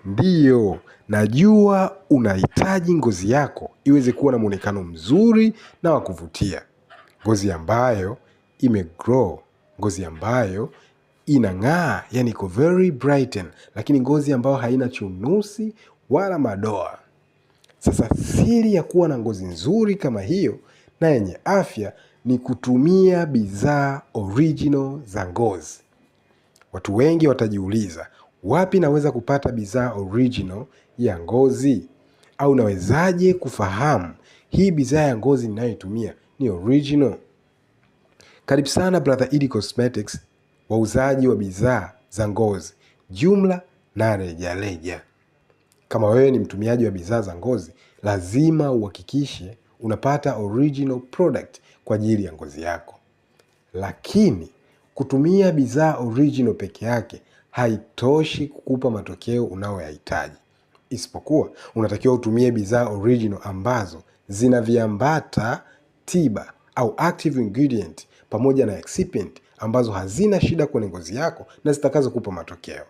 Ndiyo, najua unahitaji ngozi yako iweze kuwa na mwonekano mzuri na wa kuvutia, ngozi ambayo imegrow, ngozi ambayo inang'aa, yani iko very brighten, lakini ngozi ambayo haina chunusi wala madoa. Sasa siri ya kuwa na ngozi nzuri kama hiyo na yenye afya ni kutumia bidhaa original za ngozi. Watu wengi watajiuliza, wapi naweza kupata bidhaa original ya ngozi? Au nawezaje kufahamu hii bidhaa ya ngozi ninayoitumia ni original? Karibu sana Brother Eddy Cosmetics, wauzaji wa bidhaa za ngozi jumla na rejareja. Kama wewe ni mtumiaji wa bidhaa za ngozi, lazima uhakikishe unapata original product kwa ajili ya ngozi yako. Lakini kutumia bidhaa original peke yake haitoshi kukupa matokeo unayoyahitaji, isipokuwa unatakiwa utumie bidhaa original ambazo zina viambata tiba au active ingredient pamoja na excipient ambazo hazina shida kwenye ngozi yako na zitakazokupa matokeo.